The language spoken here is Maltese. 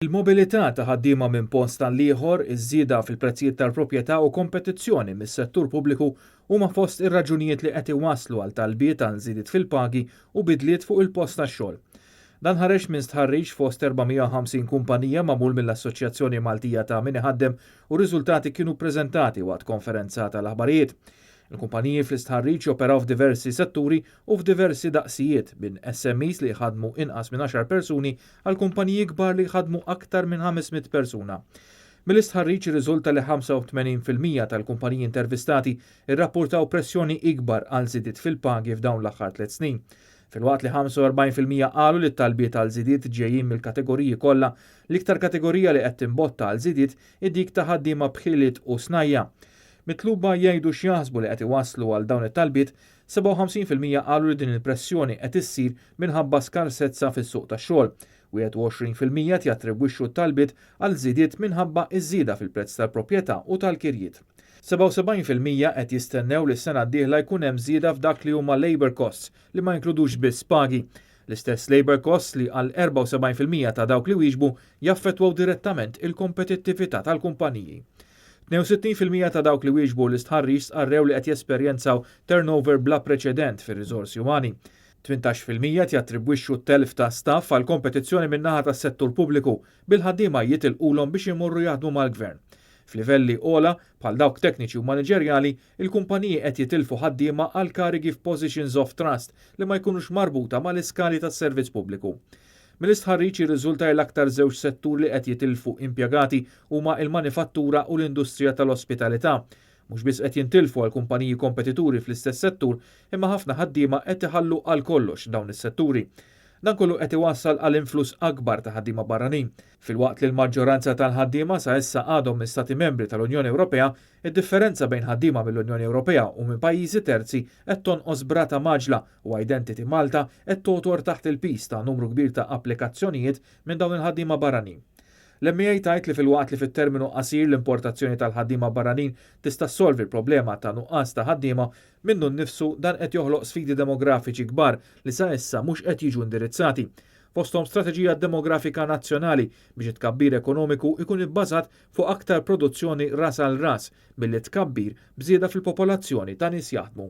Il-mobilità ta' ħaddiema minn post għal ieħor, iż-żieda fil-prezzijiet tal-proprjetà u kompetizzjoni mis-settur pubbliku huma fost ir-raġunijiet li qed iwasslu għal talbiet għal żidiet fil-pagi u bidliet fuq il-post tax-xogħol. Dan ħareġ minn stħarriġ fost 450 kumpanija magħmul mill-Assoċjazzjoni Maltija ta' Min Iħaddem u r-riżultati kienu ppreżentati waqt konferenza tal-aħbarijiet. Il-kumpaniji fl-istħarriġ joperaw f'diversi setturi u f'diversi daqsijiet, minn SMEs li jħaddmu inqas minn għaxar persuni għal kumpaniji kbar li jħaddmu aktar minn 500 persuna. Mill-istħarriġ irriżulta li 85% tal-kumpaniji intervistati rrappurtaw pressjoni ikbar għal żidiet fil-pagi f'dawn l-aħħar tliet snin. Filwaqt li 45% qalu li t-talbiet għal żidiet ġejjin mill-kategoriji kollha, l-iktar kategorija li qed timbotta għal żidiet hi dik ta' ħaddiema b'ħiliet u snajja'. Mitluba jgħidu x'jaħsbu li qed iwasslu għal dawn it-talbiet, 57% qalu li din il-pressjoni qed issir minħabba skarsezza fis-suq tax-xogħol. 21% jattribwixxu t-talbiet għal żidiet minħabba ż-żieda fil-prezz tal-proprjetà u tal-kirjiet. 77% qed jistennew li s-sena d-dieħla jkun hemm żieda f'dak li huma labour costs li ma jinkludux biss pagi. L-istess labour costs li għal 74% ta' dawk li wieġbu jaffettwaw direttament il-kompetittività tal-kumpaniji. 62% ta' dawk li wieġbu l-istħarriġ stqarrew li qed jesperjenzaw turnover bla preċedent fir-riżorsi umani. 18% jattribwixxu t-telf ta' staff għal kompetizzjoni min-naħa tas-settur pubbliku, bil-ħaddiema jitilqulhom biex imorru jaħdmu mal-gvern. F'livelli ogħla, bħal dawk tekniċi u maniġerjali, il-kumpaniji qed jitilfu ħaddiema għal karigi f'positions of trust li ma jkunux marbuta mal-iskali tas-servizz pubbliku. Mill-istħarriġ jirriżulta li l-aktar żewġ setturi li qed jitilfu impjegati huma l-manifattura u l-industrija tal-ospitalità. Mhux biss qed jintilfu għal kumpaniji kompetituri fl-istess settur imma ħafna ħaddiema qed iħallu għal kollox dawn is-setturi. Dan kollu qed iwassal għal influss akbar ta' ħaddiema barranin. Filwaqt li l-maġġoranza tal-ħaddiema sa issa għadhom minn Stati Membri tal-Unjoni Ewropea, id-differenza bejn ħaddiema mill-Unjoni Ewropea u minn pajjiżi terzi qed tonqos b'rata mgħaġġla u Identity Malta qed togħtor taħt il-piż ta' numru kbir ta' applikazzjonijiet minn dawn il-ħaddiema barranin. L-MEA tgħid li filwaqt li fit-terminu qasir l-importazzjoni tal-ħaddiema barranin tista' ssolvi l-problema ta' nuqqas ta' ħaddiema, minnu nnifsu dan qed joħloq sfidi demografiċi kbar li sa issa mhux qed jiġu indirizzati. Fosthom strateġija demografika nazzjonali biex it-tkabbir ekonomiku jkun ibbażat fuq aktar produzzjoni ras għal ras milli tkabbir b'żieda fil-popolazzjoni ta' nies jaħdmu.